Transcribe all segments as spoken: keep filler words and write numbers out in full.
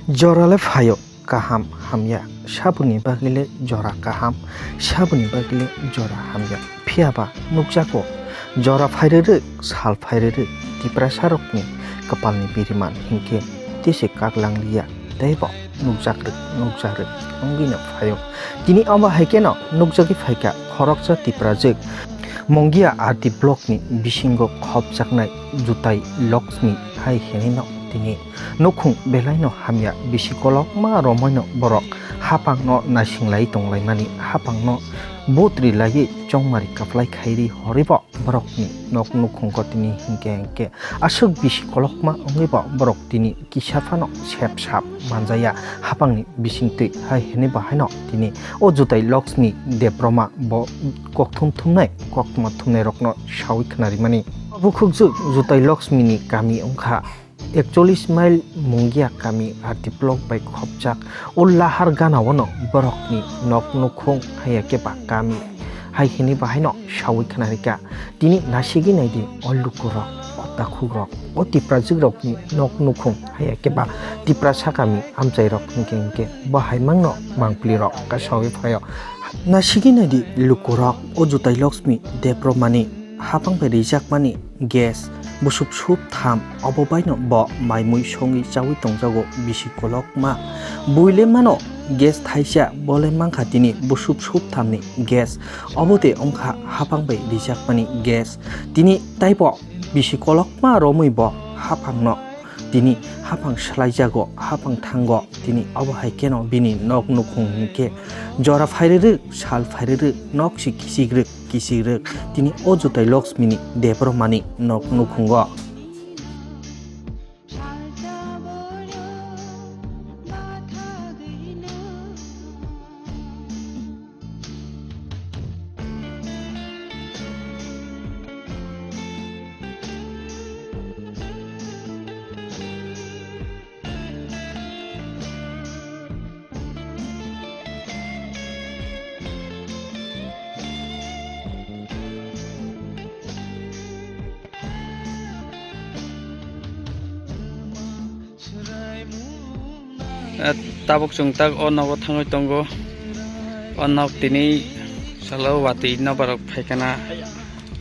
Jorale phaio kaham hamya, saboni bagwile jora kaham, saboni bagwile jora hamya. Phiyaba nukjago, jora phairwrwk, sal phairwrwk, Tiprasarokni kwpalni biriman hinkhe tese kaklangliya, teibo nukjakrwk, nukjakrwk wngwino phaio. Tini omo hai kheno nukjagwi phaikha khoroksa Tiprajwk Mongia R D blockni bisingo khopjaknai Jutai Laxmi hai hinwino tini nukhung belaino hamya, bisi kolokma romoino borok haphangno naisinglai tonglaimani, haphangno but rilaiwi chongmari kaplai khairi horibo borokni nok nukhungo tini hinkhe hinkhe aswk bisi kolokma wngwibo borok tini kisa phano sep sap manjaya haphangni bisingtwi hai hinwi bahaino tini o Jutai Laxmi Debbarma bo kokthum thumnai koktwma thumnairokno sawi khnarimani. Bukhukjwk Jutai Laxmini kami wngkha ekchollis mile Mungia kami R D block bai khopjak. O lahar ganaono borokni nok nukhung haiya khe ba kami hai hinwi bahaino sawi khna rikha. Tini nasigwi naidi o lukurok, o takhukrok, o Tiprajwkrokni nok nukhung haiya khe ba Tiprasa kami amchairok hinkhe hinkhe bo hai mangno mangpilirok kasawi phaio. Nasigwi naidi lukurok o Jutai Laxmi Debbarmani haphang bai rijakmani gas busuk sup tham, obo baino bo mai mui songwi chawi tongjago bisi kolokma. Buile mano gas thaisa, bole mankha tini busuk sup thamni gas, obo de wngkha haphang bai rijakmani gas. Tini taibo bisi kolokma romwi bo haphangno tini haphang swlaijago, haphang thango. Tini obo hai kheno bini nok nukhung hinkhe jora phairwrwk, sal phairwrwk, nok si kisikrwk, kisikrwk. Tini o Jutai Laxmini Debbarmani nok nukhungo. Eh, tabuk chwng tak o nogo thangwi tongo. O nok tini salo watwi nobarok phaikana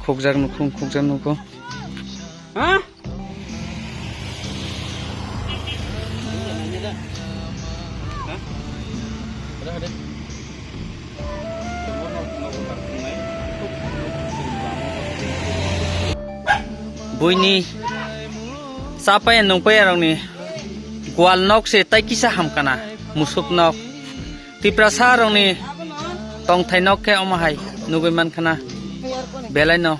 khukjak nukhung, khukjak nukhung. Ha? Buini chapaya nungpaya rokni gwal nok se tai kisa hamkana, musuk nok. Tiprasa rokni tongthai nok khe omo hai nugwi mankha na, belai no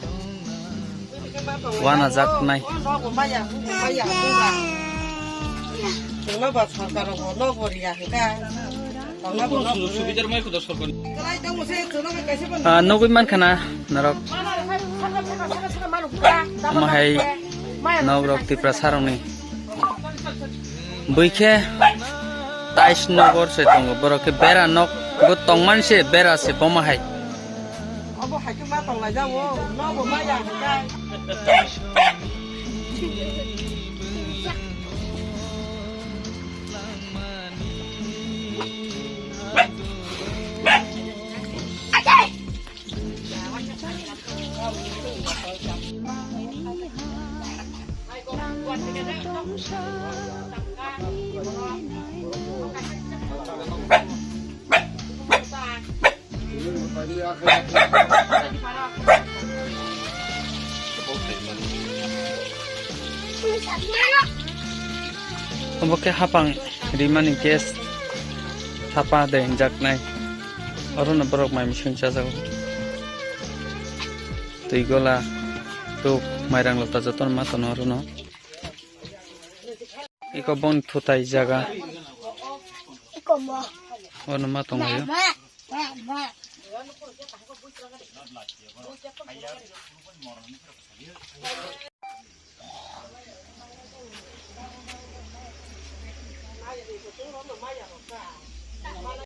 uanajaknai. Ah, nugwi mankha na norok, omo hai nok rok Tiprasa rokni. Buikhe tais nogor se tongo, borok khe bera nok bo tongmani se bera se bomo hai. Obo hai khe ma tonglaijao, nobo ma ya hwnkhe. Obo khe hapang rimani gas thapa de hwnjaknai. Orono borok mai mising chajago. Twi gola, tok, mairang lota jotono ma tono orono. Iko boni thutai jaga. Ono ma tongo yo.